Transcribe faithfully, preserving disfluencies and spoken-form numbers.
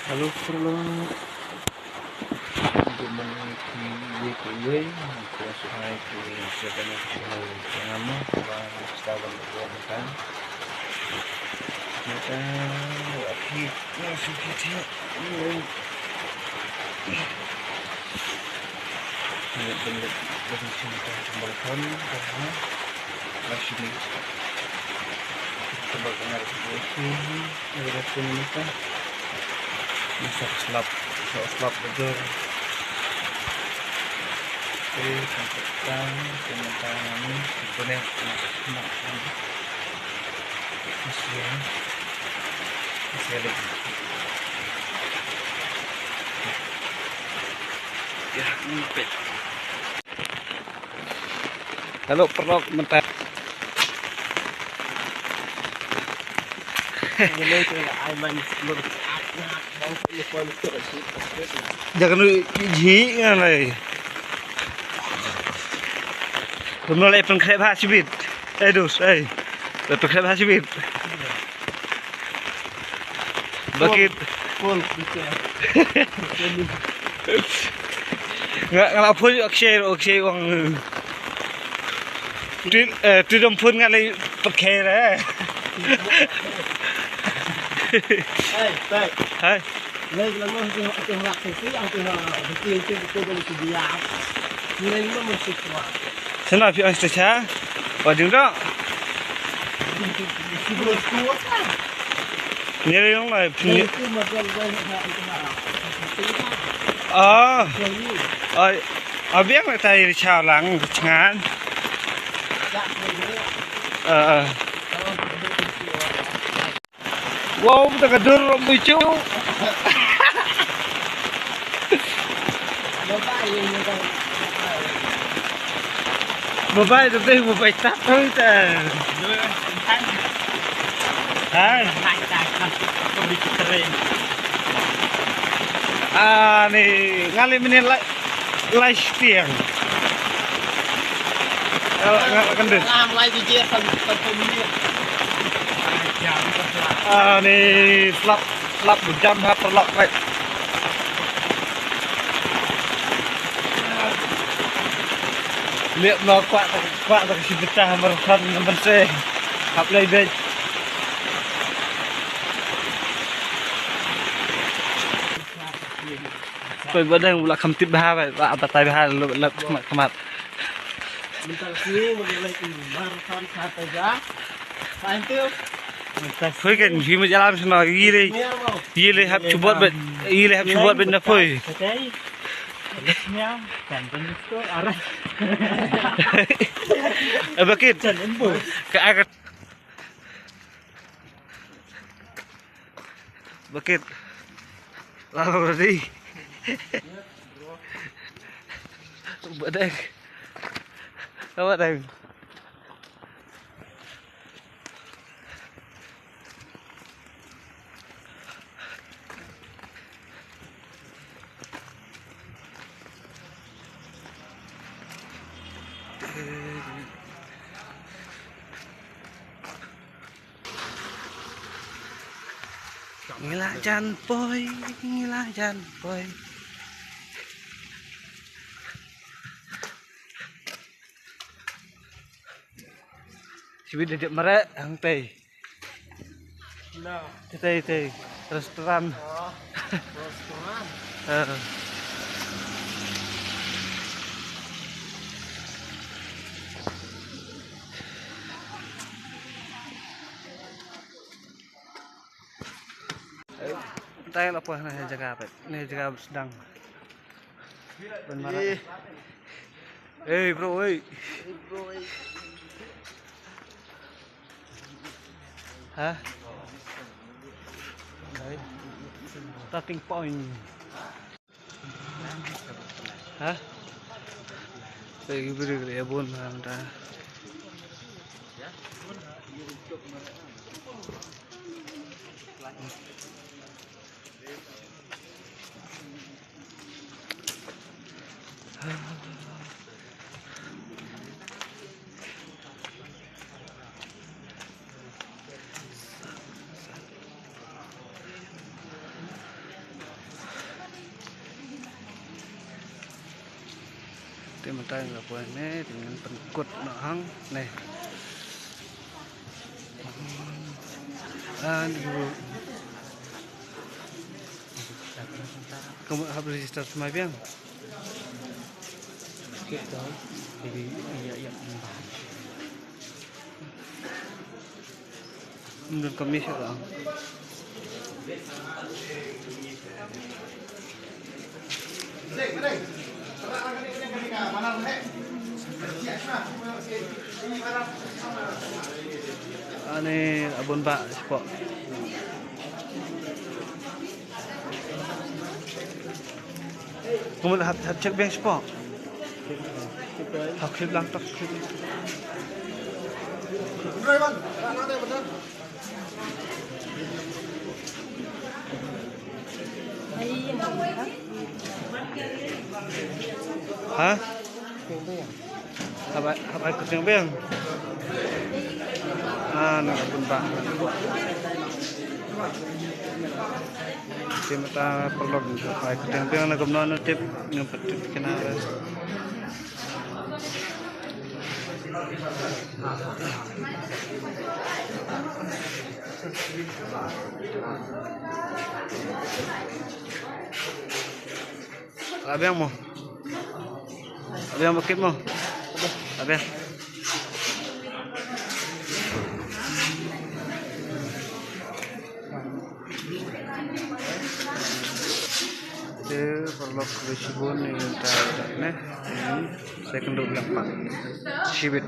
Hello, hello. Good morning, ki ye ki ye. Ko suhai ki se kana ko ngam ba sta ban ko kan. Mata wa ki na su ki ti. Ni ben ben ben sini ka marathon ka ha. Masih ni. Coba dengar sini. Ada sini ni kan. Ni sab slap, sab slap bejor. Okey, sampai petang, sampai petang ni, sampai ni, nak, nak, nak. Masih ya. Masih ada. Ya, ni pet. Hello, paralok, mynta. Jangan lu ji ngan lai. Kumno lai pynkhreh bha shibit. Eh, dus, eh. Lai pynkhreh bha shibit. Bakit? Phone, phone, phone. Nga, nga la phone, Akshay, Akshay wang. Twi, eh, twi dom phone nga la perkhe re. Hey, hey. Hey. Lei la mo tu tu la tu tu tu tu tu tu tu tu dia. Ni lei mo mo tu tu. Sana phi ang station. Wa ding dong. Ni lei long lai phi. Ah. Ai, abiang lai tai ri cha lang chngan. Ah, ah. Wow, ta ka dur rom bu chu. Mobile tu dei mobile tak tu ta. Hai. Ah, ni ngali mini lai. Lai stiang. Nga la kyndit. Lam lai biji san san phew minit. Ah, ni slap, slap jam ha paralok lai. Liep no kwah, kwah ta ka shi bynta ha marathon ngam ban se. Hap lai beit. Koi ba dang u la kham tip bha ba, ba, batai bha, lo, lo, khmat, khmat. Mynta sngi mo leh marathon sa ta ja. Sa tu. Koi kan hi mo jalan sno, yi le, yi le hap chubot bet, yi le hap chubot bet na koi. Kan tu tu ara. Abakit. Ka agat. Bakit? Lalo ready. Badek. Apa dang? Ngi la jan poi, ngi la jan poi. Sibit dep mareh hangtei. Tei, tei, restaurant. Restaurant. Tang la poi na jaka pet, na jaka sdang. Ban mareh. Hey bro, hey. Ha? Starting point. Ha? Lagi beri kali ya bun. Mynta nga poi ne, te ngan pynkut noh hang ne. An yu. Ka mut hap register shuwa biang. Ym don ka miss ïa ka. Ani abon ba spot. Kumul hap, hap check biang spot. Hap clip lang tak clip. Ha? Hap ai, hap ai kyrteng biang. Ah, na bun ba. Te mynta paralok hap ai kyrteng biang na kumno na tip ngam pat tip kane. La biang mo. La biang bakit mo. La biang. Te paralok khublei shibun ïa kane ka second dose la pat shibit.